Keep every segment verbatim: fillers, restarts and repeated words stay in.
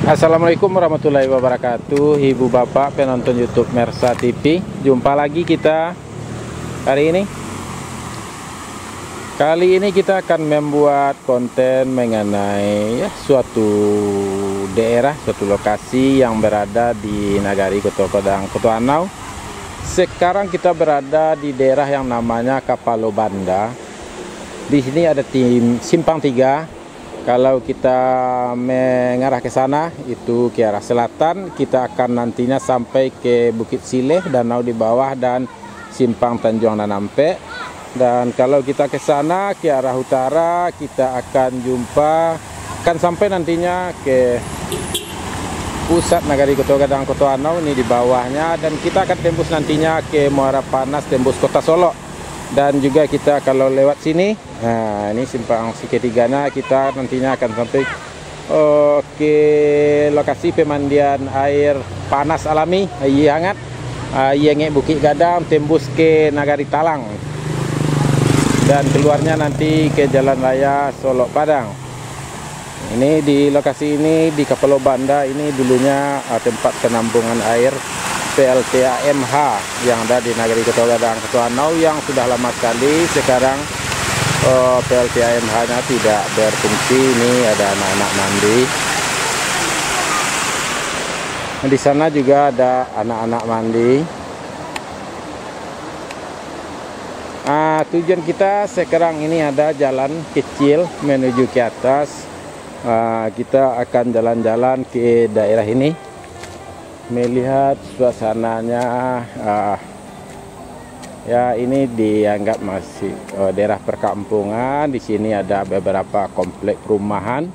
Assalamualaikum warahmatullahi wabarakatuh, ibu bapak penonton YouTube Mersa T V. Jumpa lagi kita hari ini. Kali ini kita akan membuat konten mengenai, ya, suatu daerah, suatu lokasi yang berada di Nagari Koto Gadang, Koto Anau. Sekarang kita berada di daerah yang namanya Kapalo Banda. Di sini ada tim, simpang tiga. Kalau kita mengarah ke sana, itu ke arah selatan, kita akan nantinya sampai ke Bukit Sileh, danau di bawah, dan simpang Tanjuang Nan Ampek. Dan kalau kita ke sana, ke arah utara, kita akan jumpa, akan sampai nantinya ke pusat Nagari Koto Gadang, Koto Anau, ini di bawahnya, dan kita akan tembus nantinya ke Muara Panas, tembus Kota Solok. Dan juga kita kalau lewat sini, nah, ini simpang seketiganya, kita nantinya akan sampai, oke, lokasi pemandian air panas alami, aia hangat, aia angek Bukit Gadang, tembus ke Nagari Talang, dan keluarnya nanti ke Jalan Raya Solok Padang. Ini di lokasi ini, di Kapalo Banda ini dulunya, ah, tempat penampungan air P L T A M H yang ada di Nagari Koto Gadang, Koto Anau, yang sudah lama sekali sekarang, eh, P L T A M H-nya tidak berfungsi. Ini ada anak-anak mandi. Di sana juga ada anak-anak mandi. Ah, tujuan kita sekarang ini ada jalan kecil menuju ke atas. Ah, kita akan jalan-jalan ke daerah ini, melihat suasananya. Ah, ya, ini dianggap masih, eh, daerah perkampungan. Di sini ada beberapa komplek perumahan.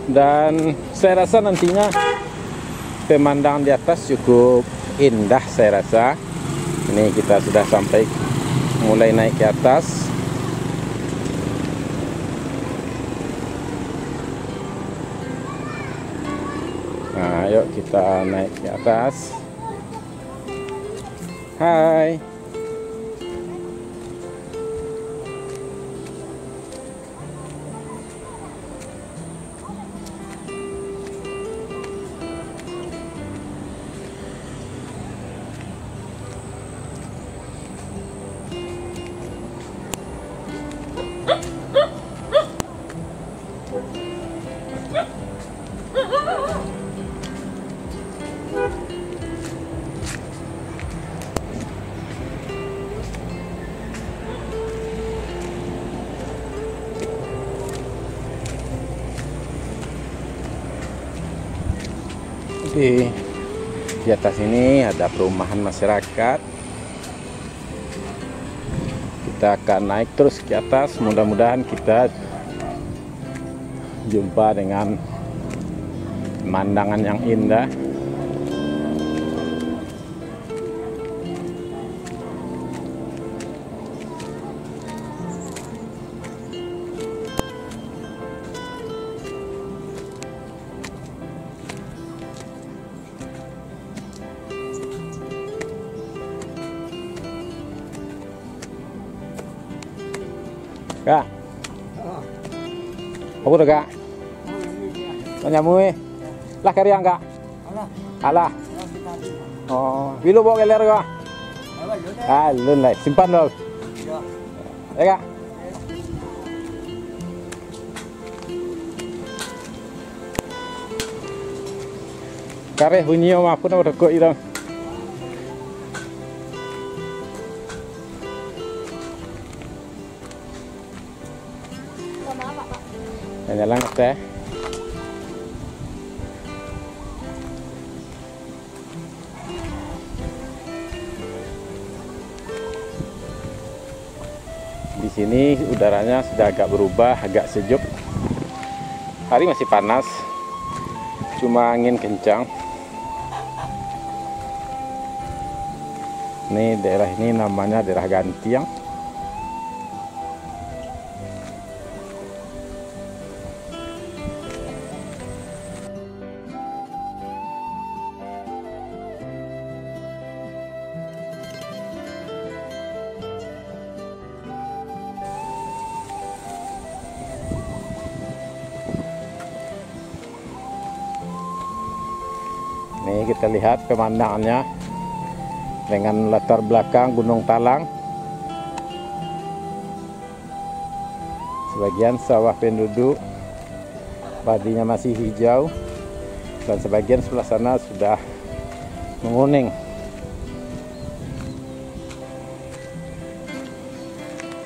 Dan saya rasa nantinya pemandangan di atas cukup indah, saya rasa. Ini kita sudah sampai, mulai naik ke atas. Nah, yuk kita naik ke atas. Hai. Oke, di atas ini ada perumahan masyarakat. Kita akan naik terus ke atas, mudah-mudahan kita jumpa dengan pemandangan yang indah. Kak. Apo tu, Kak? Manyamu, eh. Lah kariang, Kak? Alah. Oh, bilo bao geler, Kak? Alun lai, simpan dulu. Ya, Kak. Kareh bunyi mah, apo namo rokok itu? Yang jalan ngeteh. Di sini udaranya sudah agak berubah, agak sejuk. Hari masih panas, cuma angin kencang. Ini daerah ini namanya daerah Gantiang. Kita lihat pemandangannya dengan latar belakang Gunung Talang. Sebagian sawah penduduk, padinya masih hijau, dan sebagian sebelah sana sudah menguning.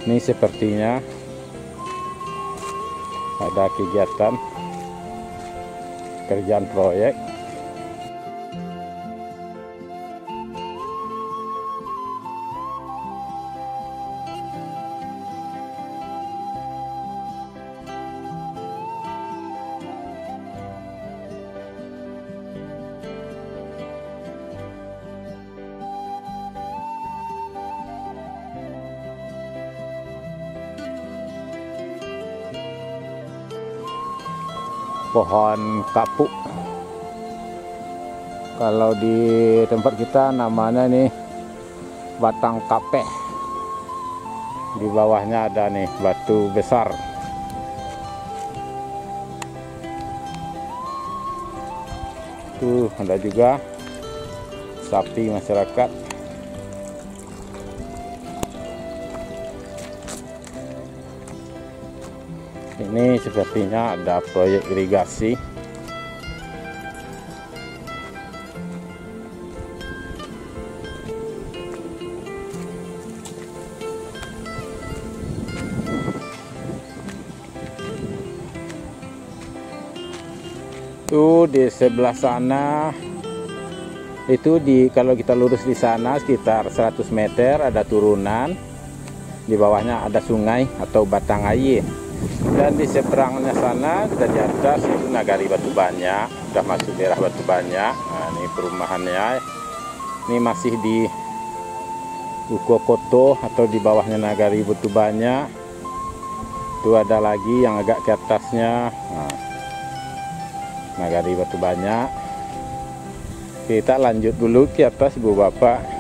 Ini sepertinya ada kegiatan kerjaan proyek. Pohon kapuk. Kalau di tempat kita namanya ni batang kapeh. Di bawahnya ada nih batu besar. Tuh, ada juga sapi masyarakat. Ini sepertinya ada proyek irigasi. Tu di sebelah sana, itu di, kalau kita lurus di sana sekitar seratus meter ada turunan, di bawahnya ada sungai atau batang aia. Dan di seberangnya sana, dan di atas itu Nagari Batu Banyak, udah masuk daerah Batu Banyak. Nah, ini perumahannya. Ini masih di Uko Koto atau di bawahnya Nagari Batu Banyak. Tu ada lagi yang agak ke atasnya. Nah, Nagari Batu Banyak. Kita lanjut dulu ke atas, Ibu Bapak.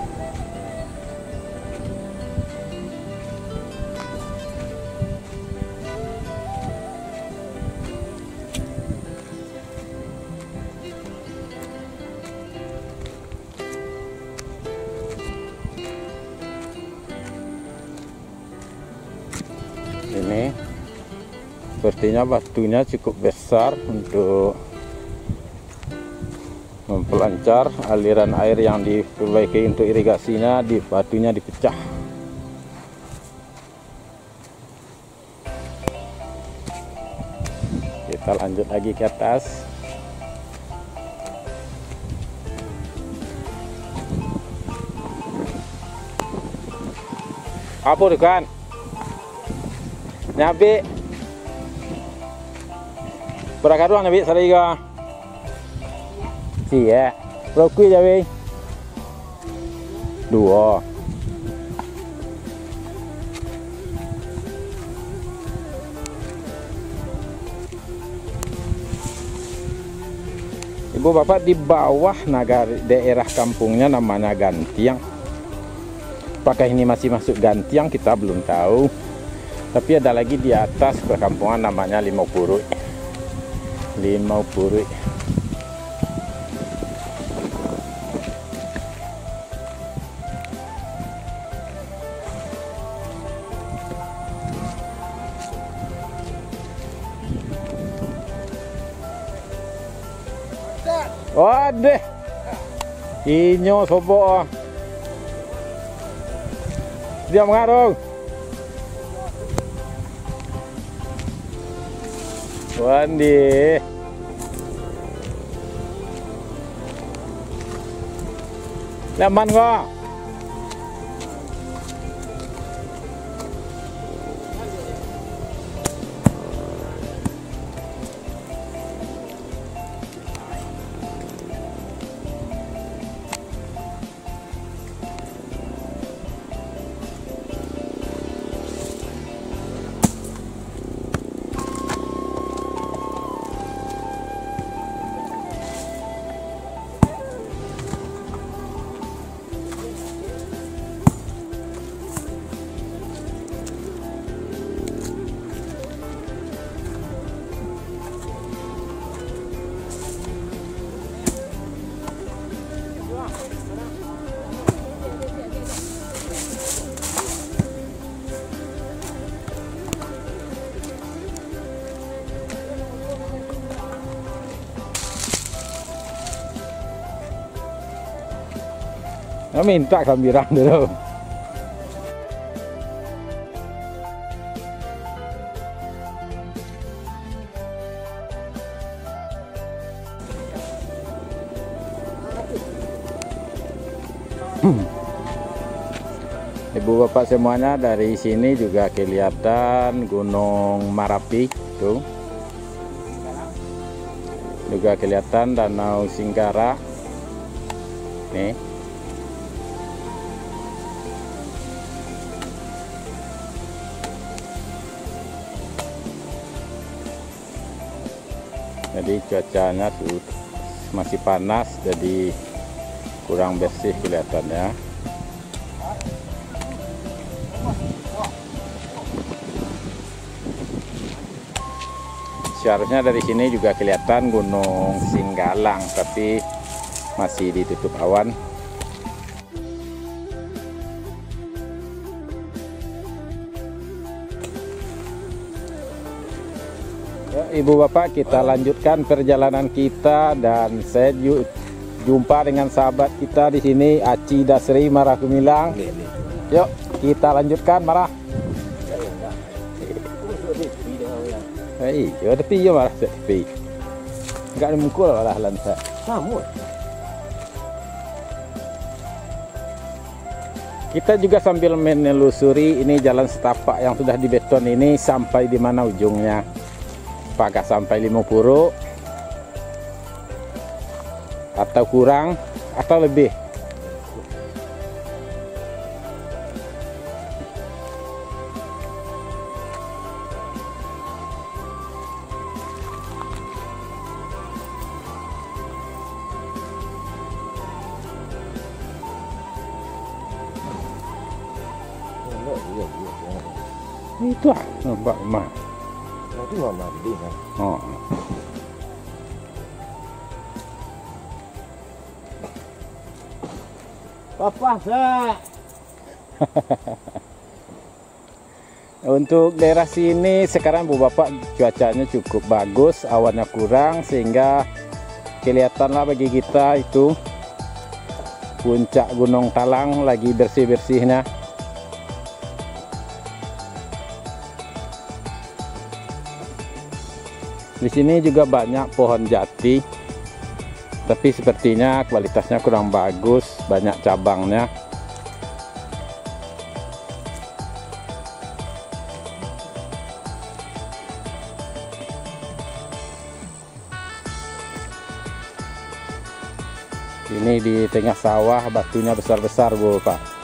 Ini sepertinya batunya cukup besar untuk memperlancar aliran air yang diperbaiki untuk irigasinya, di batunya dipecah. Kita lanjut lagi ke atas. Apo tu, Kan? Nyabik. Bara karuang nyabik sadai ko? Ciek. Bara ukui cabe? Duo. Ibu bapak, di bawah nagari, daerah kampungnya namanya Gantiang. Apakah ini masih masuk Gantiang, kita belum tahu. Tapi ada lagi di atas perkampungan namanya Limau Puruik. Limau Puruik. Wadeh. Inyo sobok ah. Diam, ngarung. Wandi. Nyaman ko? Mintak sambiran dulu. Ibu bapak semuanya, dari sini juga kelihatan Gunung Marapi tu. Juga kelihatan Danau Singgarak. Nih. Jadi cuacanya tu masih panas, jadi kurang bersih kelihatannya. Seharusnya dari sini juga kelihatan Gunung Singgalang, tapi masih ditutup awan. Ya, Ibu Bapak, kita lanjutkan perjalanan kita dan saya ju-, jumpa dengan sahabat kita di sini, Aci Dasri Marah Gumilang. Yuk, kita lanjutkan, Marah. Eh, iyo, tapi iyo, Marah, tapi. Enggak ada mukul lah, lantak. Sama. Kita juga sambil menelusuri ini jalan setapak yang sudah dibeton ini sampai di mana ujungnya. Apakah sampai Limo Puruk, atau kurang, atau lebih? Itu ah, nampak rumah. Itu rumah Mardin, kan? Oh. Papa, sa. Untuk daerah sini sekarang, Bu Bapak, cuacanya cukup bagus, awannya kurang, sehingga kelihatanlah bagi kita itu puncak Gunung Talang lagi bersih-bersihnya. Di sini juga banyak pohon jati, tapi sepertinya kualitasnya kurang bagus, banyak cabangnya. Ini di tengah sawah, batunya besar-besar, Bu, Pak.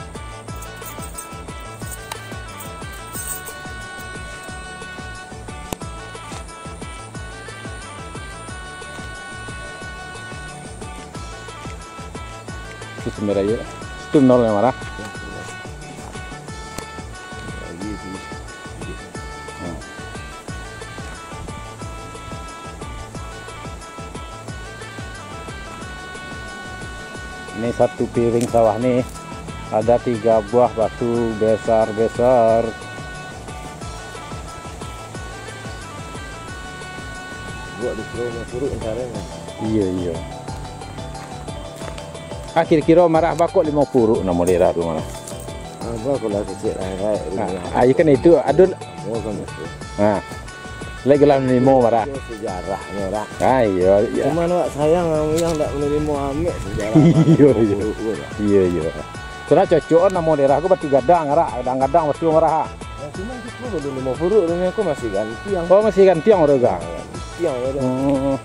Itu sumber air. Itu nol ya, Marah? Ini satu piring sawah nih, ada tiga buah batu besar-besar. Buat di Pulau Mapuruk entaranya. Iya, iya. Ah, kiro-kiro Marah bako Limo Puruk namo daerah tu, Marah? Apa kalau kecil lah, kan? Ah, iya kan itu, aduh. Oh, kan itu. Ah. Lagi lah limo, Marah. Itu sejarahnya, Rak. Ah, iya, iya. Cuman, Wak, sayang, yang tak menerima ambil sejarah. Iya, iya. Puruk tu, Rak. Iya, iya. Soalnya cocok namo daerah aku Batu Gadang, Rak. Gadang-gadang Batu Marah. Nah, cuman itu belum Limo Puruk, rumah aku masih gantiang. Oh, masih gantiang, Rak? Nah, gantiang, Rak. Hmm.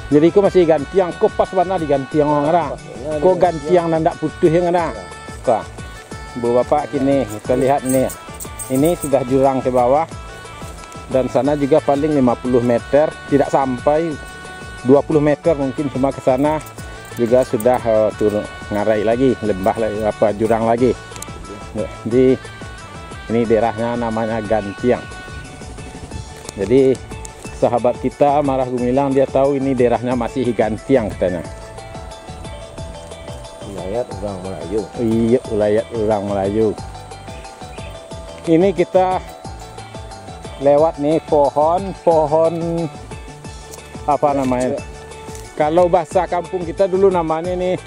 Jadi, ko masih gantiang, ko pas bana digantiang urang, Rak. Pas bana digantiang. Ko gantiang nan ndak putuih, Rak. Ya. Ka. Bu Bapak, kini kita lihat nih. Ini sudah jurang ke bawah. Dan sana juga paling lima puluh meter, tidak sampai dua puluh meter mungkin, cuma ke sana juga sudah, eh, turun ngarai lagi, lembah lagi, apa, jurang lagi. Di ini daerahnya namanya Gantiang. Jadi, sahabat kita Marah Gumilang, dia tahu ini daerahnya masih Gantiang katanya. Wilayah urang Melayu. Iya, wilayah urang Melayu. Ini kita lewat nih pohon, pohon apa namanya? Iya. Kalau bahasa kampung kita dulu namanya nih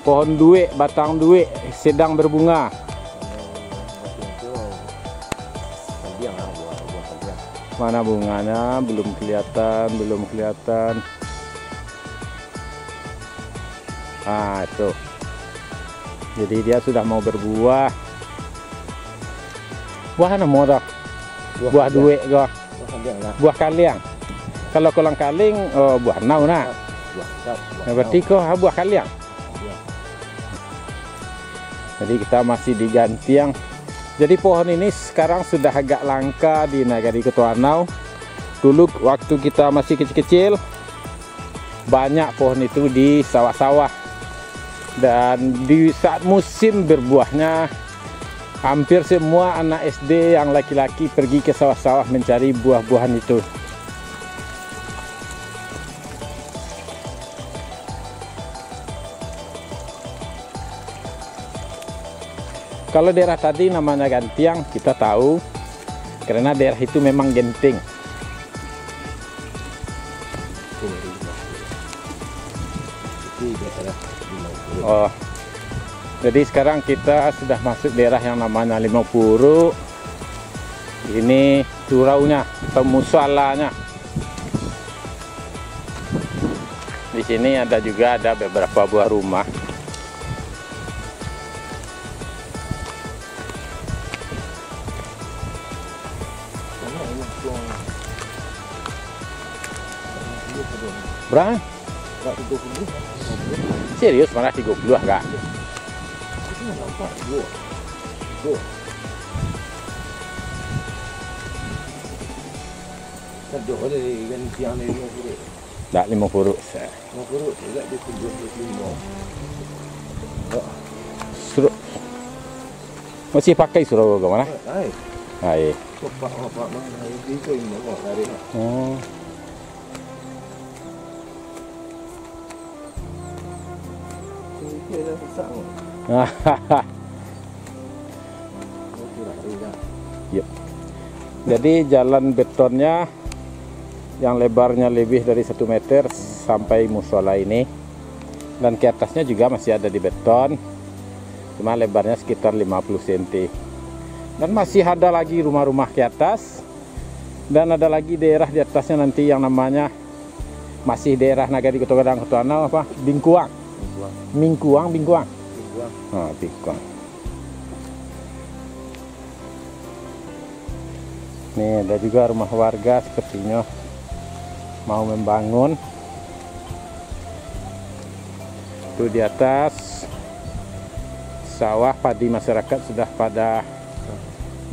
Pohon duek, batang duek sedang berbunga. Kaliang lah, buah, buah kaliang. Mana bunganya? Belum kelihatan, belum kelihatan. Ah, itu. Jadi dia sudah mau berbuah. Buah namo dah? Buah Buah kaliang. duek ko. Buah kaliang lah. Buah kaliang. Kalau kolang kaling, oh, buah nau nah. Buah, buah, buah Nah, berarti nau. ko, ah, buah kaliang. Kaliang. Jadi kita masih di Gantiang. Jadi pohon ini sekarang sudah agak langka di Nagari Koto Anau. Dulu waktu kita masih kecil-kecil, banyak pohon itu di sawah-sawah. Dan di saat musim berbuahnya, hampir semua anak S D yang laki-laki pergi ke sawah-sawah mencari buah-buahan itu. Kalau daerah tadi namanya Gantiang, kita tahu karena daerah itu memang genting. Oh, jadi sekarang kita sudah masuk daerah yang namanya Limau Puruk. Ini suraunya atau musalanya. Di sini ada juga, ada beberapa buah rumah. Berapa? Serius, malah tiga puluh agak? Ndak, limo puruk. Limo puruk, tidak di tujuh puluh lima. Suru-, masih pakai surau ka mana? Ai. Ai. Bapak, bapak, mana? Itu yang bawa dari mana? Oh. Itu dah susah. Yep. Jadi jalan betonnya yang lebarnya lebih dari satu meter sampai musola ini, dan ke atasnya juga masih ada di beton, cuma lebarnya sekitar lima puluh senti. Dan masih ada lagi rumah-rumah ke atas, dan ada lagi daerah di atasnya nanti yang namanya masih daerah Nagari Koto Gadang, Koto Anau apa? Bingkuang. Bingkuang. Mingkuang, Bingkuang. Bingkuang. Ha, Bingkuang. Nih, ada juga rumah warga sepertinya mau membangun. Itu di atas sawah padi masyarakat sudah pada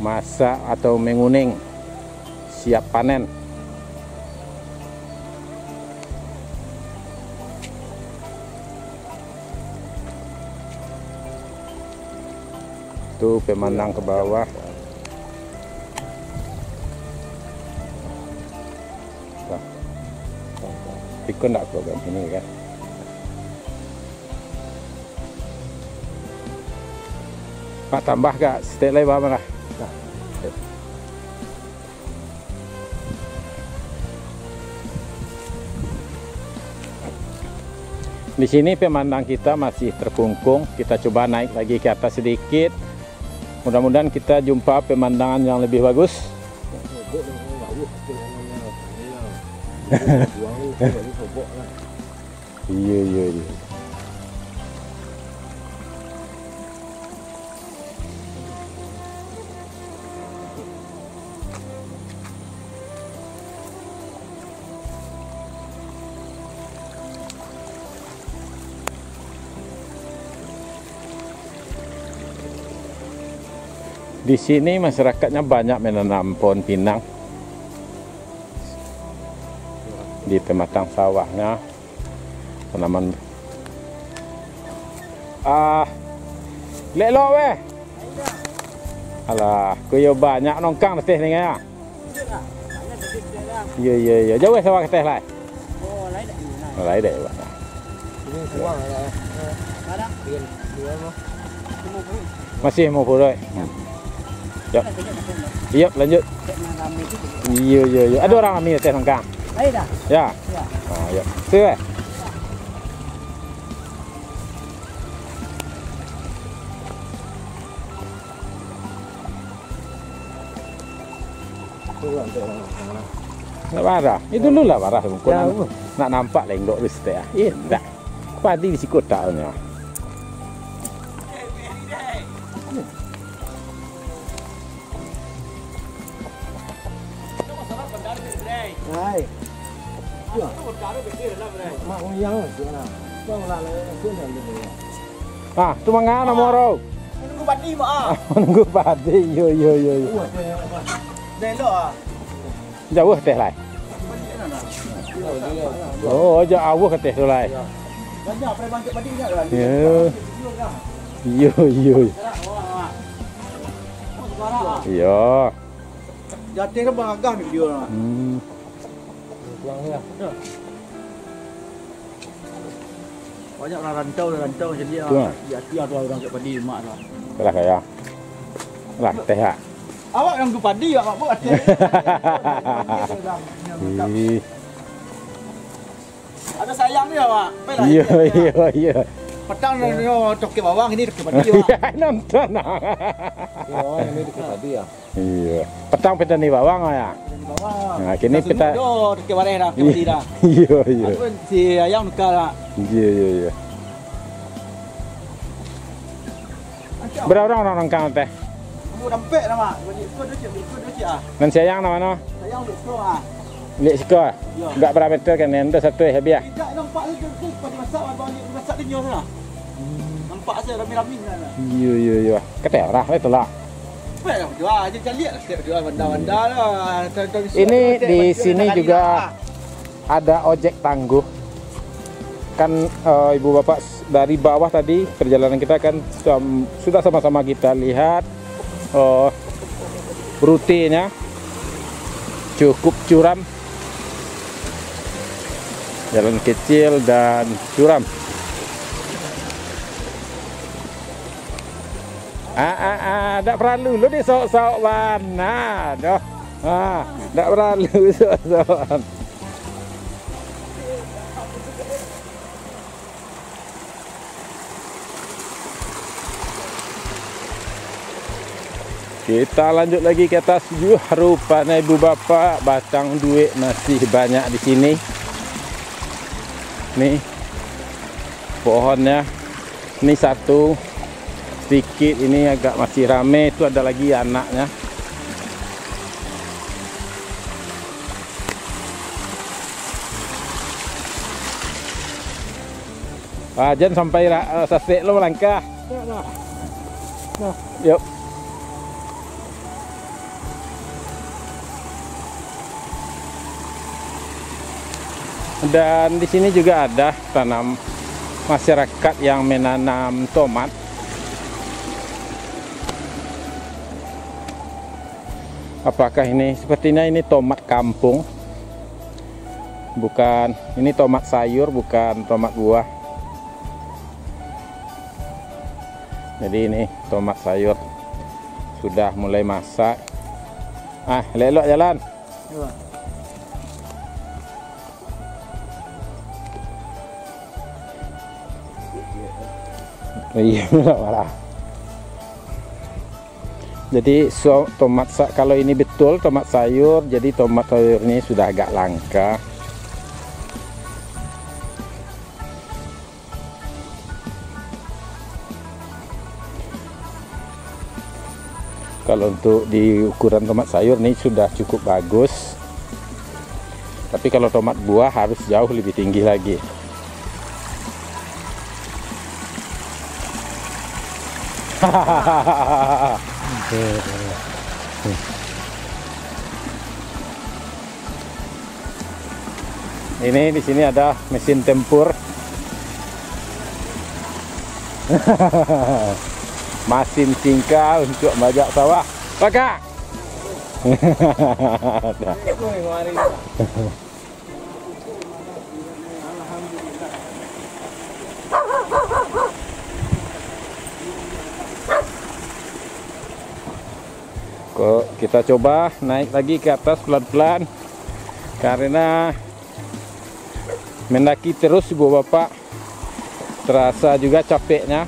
masak atau menguning, siap panen. Tu pemandang ke bawah. Nah. Iko ndak program ini kan. Pak, tambah gak? Setek lai, Pak, mana? Nah. Di sini pemandang kita masih terkungkung. Kita coba naik lagi ke atas sedikit. Mudah-mudahan kita jumpa pemandangan yang lebih bagus. Iyo, iyo, iyo. Di sini masyarakatnya banyak menanam pohon pinang di pematang sawahnya. Tanaman. Ah, lek lo weh. Alah, ko yo banyak nongkang teteh ni ya. Iyo, iyo, iyo. Jauh sawah teteh lai. Oh, lai dek. Ini kurang lah. Masih mau puruk. Hmm. Yap. Yap, lanjut. Iyo, iyo, iyo. Ada orang rami teteh nongkang. Lai dah. Ya. Ya. Ah, ya. Tu eh. Ndak parah. Itu dulu lah parah. Kok nak, nak nampak lenggok tu setek ah. Indak. Padi di siko tak punya. Hai. Mak uyang lah, tu lah. Kau lah, lah, lah, tu lah, tu lah. Ah, tu manga namo ro? Nunggu padi, Mak, ah. Nunggu padi, yo, yo, yo, yo. Wah, tu yang apa? Dah elok, ah. Jauah teh lai. Oh, jauah ka teh tu lai. Banyak preman cak padi ni lah. Ya. Iyo, iyo. Iyo. Jatih tu bagagah ni dia lah. Hmm. Banyak urang rantau, urang rantau macam ni, ah. Tu, ah. Di ati ado urang cak padi, mak tu. Lah kaya. Lah, teh, ah. Awak nan ka padi, awak buat teh. Ih. Ado sayang ni, awak. Apalah, iyo, iyo, iyo. Patang ni, oh, toke bawang, ini toke padi, awak. Nonton, ah. Toke bawang, ini toke padi, ya. Iyo. Patang petani bawang, ya. Petani bawang. Nah, kini kita peta- sungguh, yo, toke bareh dah, toke padi dah. Iyo, iyo. Aku si ayang nuka lah. Iyo, iyo, iyo. Bara urang, urang rangkang teh? Ambo dampek lah, Mak. Balik ko duo cik, balik ko duo cik, ah. Nan si ayang namo no? Sayang balik ko, ah. Balik siko, ah? Iyo. Gak bara meter kan, endo satu eh, habis, ah? Tidak, nampak tu, tu, padi masak, abang balik masak tu nyo sana. Nampak saja rami-rami sana. Iyo, iyo, iyo. Kata orang lah itulah. Baiklah, berdua aja caliak lah, setiap berdua bandar-bandar lah. Tahu-tahu besok Ini ada di hotel, sini ada juga kali lah. Ada ojek tangguh. Kan, eh, ibu bapak s-, dari bawah tadi perjalanan kita kan sam-, sudah sama-sama kita lihat, eh, rutenya cukup curam. Jalan kecil dan curam. Ah, ah, ah, dak paralu lo disaok-saok bana doh. Ah, dak paralu saok-saok. Kita lanjut lagi ke atas. Yuh, rupanya ibu bapak, batang duit masih banyak di sini. Nih, pohonnya. Ni satu, sedikit ini agak masih rame, itu ada lagi anaknya. Ah, jan sampai ra-, eh, sasek lo langkah. Nah. Yuk. Dan di sini juga ada tanam masyarakat yang menanam tomat. Apakah ini, sepertinya ini tomat kampung. Bukan, ini tomat sayur, bukan tomat buah. Jadi ini tomat sayur sudah mulai masak. Ah, elok-elok jalan. Iya. Iya, marah. Jadi, so-, tomat sa-, kalau ini betul tomat sayur, jadi tomat sayur ini sudah agak langka. Kalau untuk di ukuran tomat sayur ni sudah cukup bagus. Tapi kalau tomat buah harus jauh lebih tinggi lagi. Ini di sini ada mesin tempur. Masin singka untuk majak sawah. Pakai. Ko-, kita coba naik lagi ke atas pelan-pelan, karena mendaki terus, ibu bapak, terasa juga capeknya.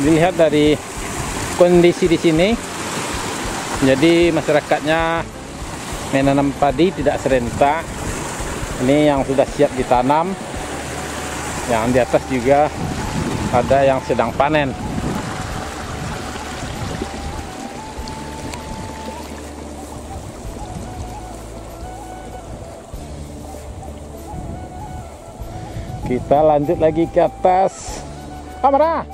Dilihat dari kondisi di sini, jadi masyarakatnya menanam padi tidak serentak. Ini yang sudah siap ditanam, yang di atas juga ada yang sedang panen. Kita lanjut lagi ke atas. Kamera.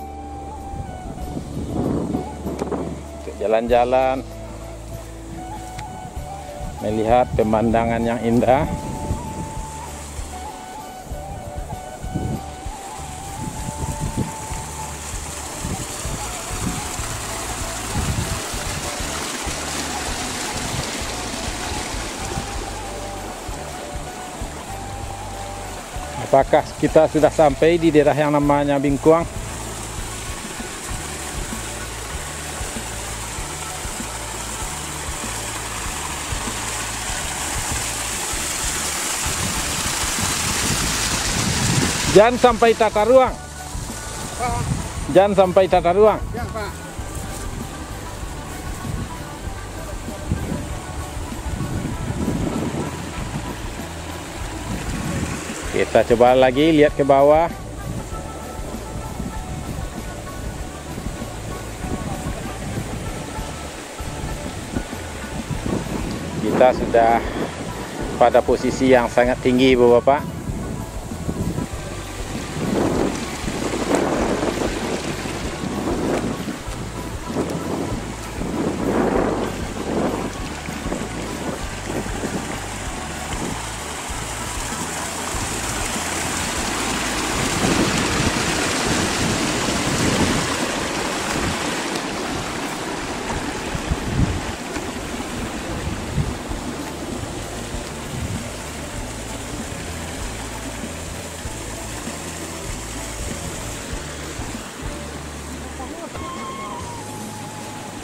Untuk jalan-jalan, melihat pemandangan yang indah. Apakah kita sudah sampai di daerah yang namanya Bingkuang? Jan sampai tataruang. Jan sampai tataruang. Kita coba lagi lihat ke bawah. Kita sudah pada posisi yang sangat tinggi, Bapak-bapak.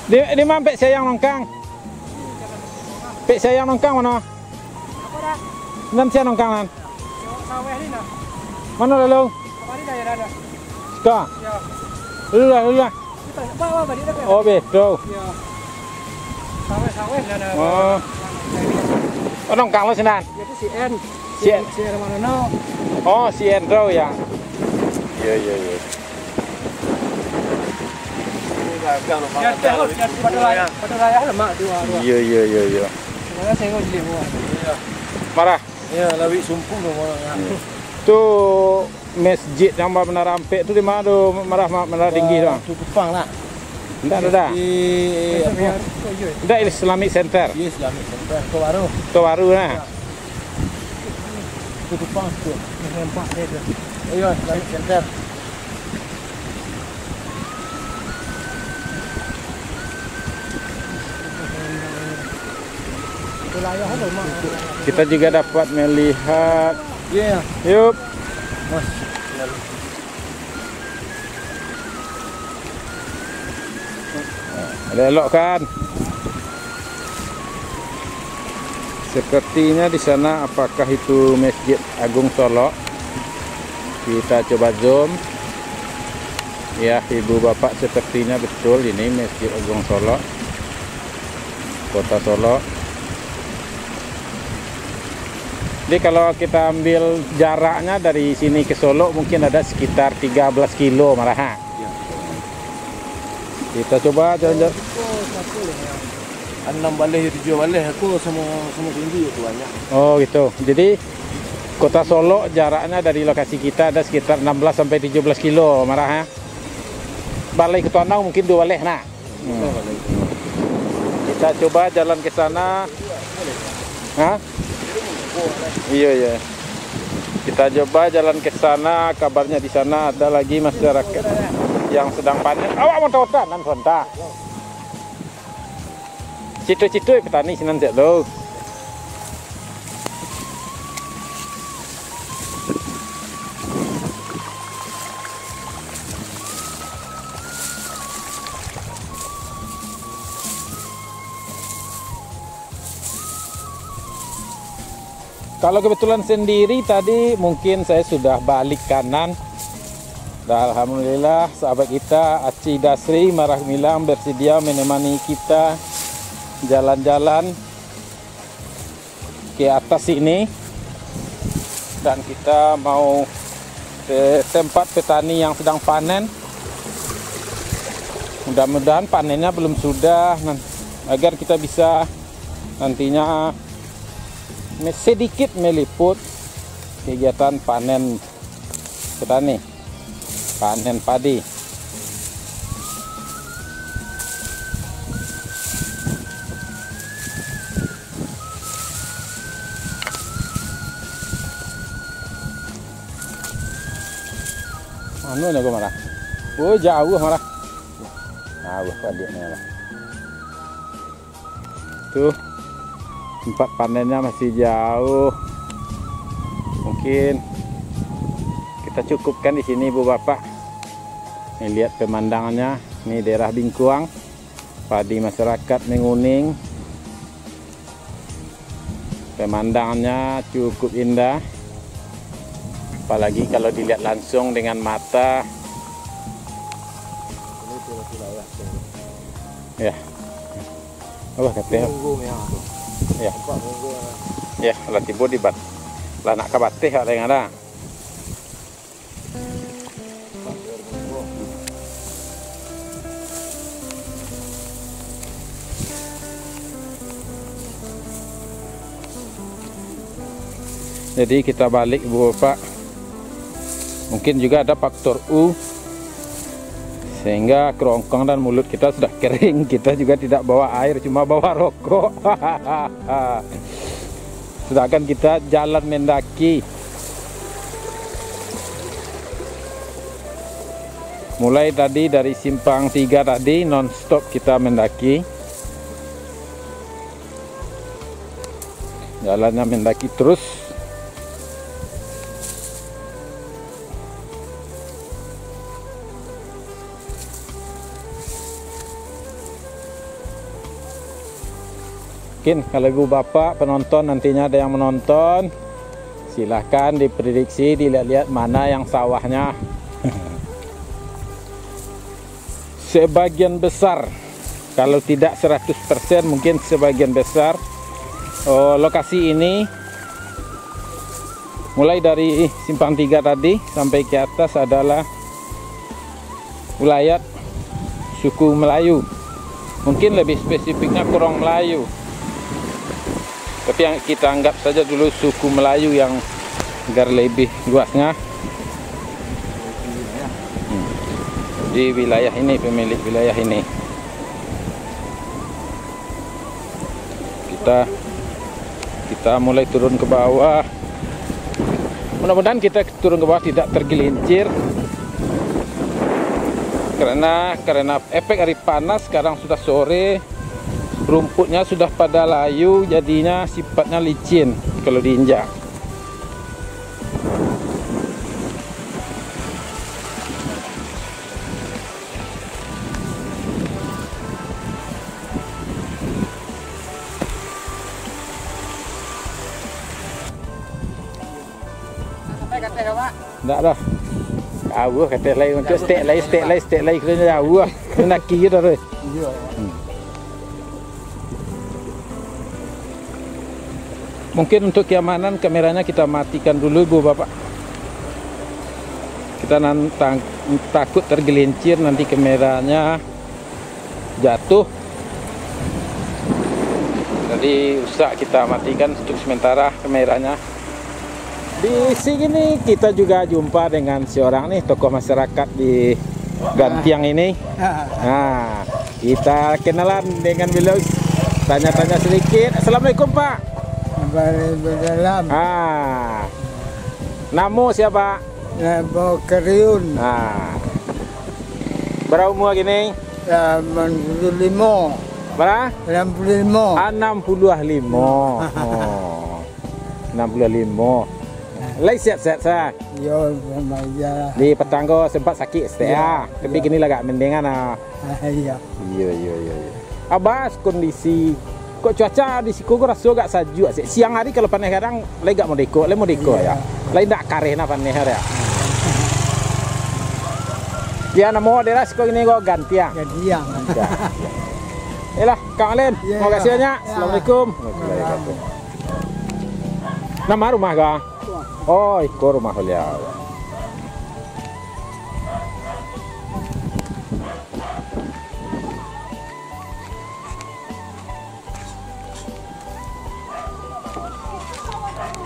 Di, di ma Ampek Sayang nongkang? Ampek Sayang nongkang mano? Nan sia nongkang nan? Mano lalu? Siko? Lalu lah, lalu lah. Oh, betul. Oh. Oh, nongkang lo sinan? Si N. Si N. Oh, si N tu ya. Iya, iya, iya. Di atas lo, di atas Batu Rayah, Batu Rayah lemak dua, dua. Iya, iya, iya, iya. Sebenarnya saya kok jadi buat. Marah. Ya, lawik sumpung tu, Mak. Iya. Tu masjid yang ba Menara Ampek tu di mana tu, Marah, Mak? Menara Tinggi tu, ah? Tu Kupang lah. Ndak ada dah. Di apa? Ndak, Islamic Center. Iya, Islamic Center. Kota Baru. Kota Baru nah. Ya. Tu Kupang tu. Nampak dia tu. Iya, Islamic Center. Kita juga dapat melihat. Iya. Yup. Mas. Elok kan? Sepertinya di sana, apakah itu Masjid Agung Solok? Kita coba zoom. Ya, ibu bapak, sepertinya betul ini Masjid Agung Solok, Kota Solok. Jadi, kalau kita ambil jaraknya dari sini ke Solok, mungkin ada sekitar tiga belas kilo, Marah, ha? Ya. Kita coba jalan-jalan. Anam baleh, tujuah baleh, aku sama, sama tinggi itu banyak. Oh, gitu. Jadi, Kota Solok jaraknya dari lokasi kita ada sekitar enam belas sampai tujuh belas kilo, Marah, ha? Balai Kutanau mungkin dua baleh, nah. Hmm. Kita coba jalan ke sana. Hah? Iya, iya. Kita coba jalan ke sana, kabarnya di sana ada lagi masyarakat yang sedang panen. Awak mau tahu tanan sontak. Cito-cito petani sinan cek lo. Kalau kebetulan sendiri tadi, mungkin saya sudah balik kanan. Alhamdulillah, sahabat kita Aci Dasri Marah Gumilang bersedia menemani kita jalan-jalan ke atas ini, dan kita mau ke tempat petani yang sedang panen. Mudah-mudahan panennya belum sudah, nan-, agar kita bisa nantinya me-, sedikit meliput kegiatan panen petani, panen padi. Anu ni aku marah. Oh, jauh marah. Jauh padiak ni marah. Tuh, tempat panennya masih jauh. Mungkin kita cukupkan di sini, Bu Bapak. Nih, lihat pemandangannya. Nih, daerah Bingkuang. Padi masyarakat menguning. Pemandangannya cukup indah. Apalagi kalau dilihat langsung dengan mata. Ya. Apa kata? Munggu yang tu. Ya. Nampak munggu yang Ya, lah tibo di bat-, lah nak ka bateh awak tengah dah. Jadi kita balik, Bu Bapak. Mungkin juga ada faktor U, sehingga kerongkong dan mulut kita sudah kering. Kita juga tidak bawa air, cuma bawa rokok. Sedangkan kita jalan mendaki. Mulai tadi dari simpang tiga tadi, non-stop kita mendaki. Jalannya mendaki terus. Mungkin kalau ibu bapak penonton nantinya ada yang menonton, silahkan diprediksi, dilihat-lihat mana yang sawahnya. Sebagian besar, kalau tidak seratus persen, mungkin sebagian besar, eh, lokasi ini, mulai dari simpang tiga tadi sampai ke atas, adalah wilayah suku Melayu. Mungkin lebih spesifiknya Kurong Melayu. Tapi yang kita anggap saja dulu suku Melayu yang agar lebih luasnya. Hmm. Di wilayah ini, pemilik wilayah ini. Kita, kita mulai turun ke bawah. Mudah-mudahan kita turun ke bawah tidak tergelincir. Karena, karena efek dari panas, sekarang sudah sore, rumputnya sudah pada layu, jadinya sifatnya licin kalau diinjak. Ndak dah. Jauah kateh lai, untuk stek lai, stek lai, stek lai, kena jauah. Kena naki je dah tu. Iyo. Hmm. Mungkin untuk keamanan, kameranya kita matikan dulu, Bu Bapak. Kita nan tang-, takut tergelincir nanti kameranya jatuh. Jadi, usah kita matikan untuk sementara kameranya. Di sini kita juga jumpa dengan seorang nih tokoh masyarakat di Gantiang ini. Nah, kita kenalan dengan beliau, tanya-tanya sedikit. Assalamualaikum, Pak. Waalaikumsalam. Ah, namo siapa? Namo Keriun. Ah, berapa umur kini? Lapan puluh limo. Berapa? Lapan puluh limo. Enam puluh limo. Oh. Enam puluh limo. Lai sehat-sehat sa? Yo, sama aja. Di patang ko sempat sakit setek, Yo, ah. Tapi yo. Kini lah agak mendingan, ah. Ah, iyo. Iyo, iyo, iyo, iyo. Abah, kondisi, kok cuaca di siko ko raso agak sajuak sih. Siang hari kalau paneh kadang lai agak modeko, lai modeko Iyo. Ya. Lai ndak kareh nah paneh hari ya. Sia namo daerah siko kini ko Gantiang. Gantiang. Gantiang. Iyolah, Kang Alin. Iyo, makasih banyak. Iyo. Assalamualaikum. Waalaikumsalam. Nama rumah, Kang? Oh, iko rumah baliau.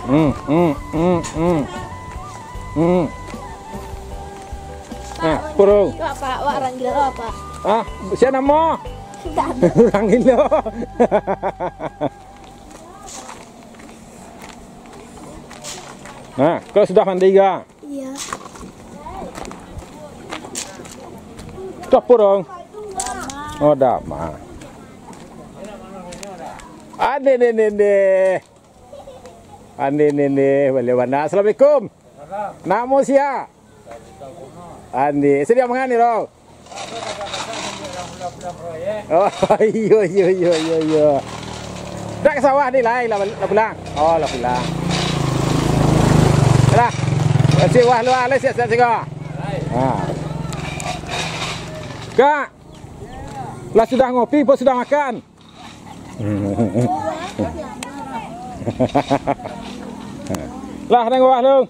Hmm, hmm, hmm, hmm. Hmm. Nah, purung. Itu apa? Wak, orang gila apa? Ah, sia namo? Urang gilo. Nah, kalau sudah mandi, Kang? Iya. Dah purung. Oh, damah. Ande, ne, ne, ne. Ande, ne, ne. Baliau bana. Assalamualaikum. Namo sia? Ande. Sedia mangani, Bro? Oh, iyo, iyo, iyo, iyo, iyo. Dak ka sawah ni lai, lah, lah pulang. Oh, lah pulang. Dah. Siap wah luar, lai siap-siap sigo. Ha. Kak, lah sudah ngopi, po sudah makan? Lah, nang wah, Long.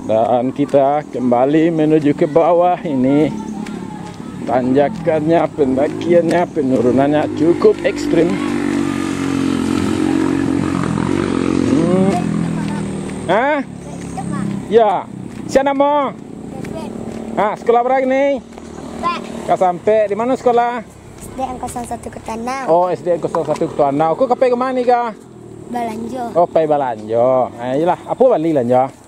Dan kita kembali menuju ke bawah ini. Tanjakannya, pendakiannya, penurunannya cukup ekstrim. Hmm. Hah? Ya. Sia namo? Ah, sekolah bara kini? Sampai. Ka sampai. Di mano sekolah? S D N kosong satu Kota Anau. Oh, S D N kosong satu Kota Anau. Ko ka pai ka ma ni, Kak? Balanjo. Oh, pai balanjo. Ah, iyolah. Apo bali balanjo?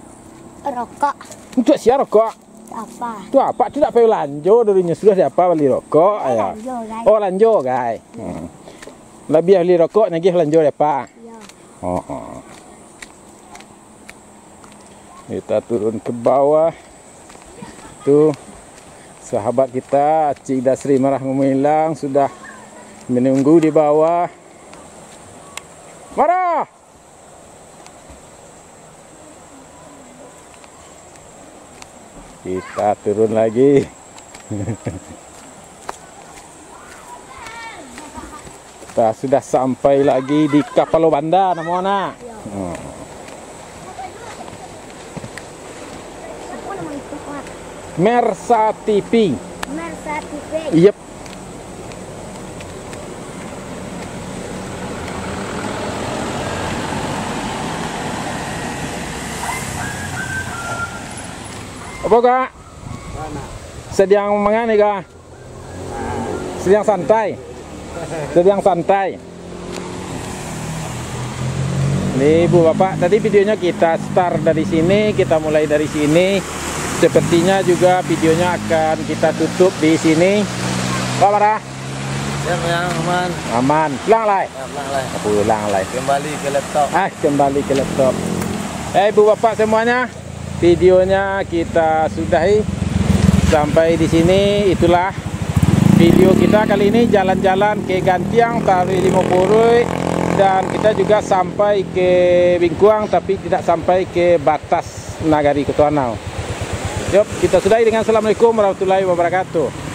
Rokok. Untuak sia rokok? Untuak apak. Untuak apak tu dak pai balanjo, dari nyo sudah sia bali rokok, yo. Balanjo, guys. Oh, balanjo, guys. Hmm. Labiah bali rokok, nagiah balanjo dek apak. Iyo. Oh, oh. Kita turun ke bawah. Tu, sahabat kita, Cik Dasri Marah Gumilang sudah menunggu di bawah. Marah! Kita turun lagi. Kita sudah sampai lagi di Kapalo Banda, namo nak? Iyo. Hmm. Apo namo itu, Pak? Mersa T V. Mersa T V. Yep. Apo, Kak? Mana? Sadiang mangani, Kak? Sadiang santai. Sadiang santai. Ni, Ibu Bapak, tadi videonya kita start dari sini, kita mulai dari sini. Sepertinya juga videonya akan kita tutup di sini. Pak Marah? Siap, ya, aman. Aman. Pulang lai? Ya, pulang lai. Pulang lai. Kembali ke laptop. Ah, kembali ke laptop. Eh, Ibu Bapak semuanya, videonya kita sudahi sampai di sini. Itulah video kita kali ini, jalan-jalan ke Gantiang, Taruih Limo Puruik, dan kita juga sampai ke Bingkuang, tapi tidak sampai ke batas nagari Koto Anau. Yop, kita sudahi dengan assalamualaikum warahmatullahi wabarakatuh.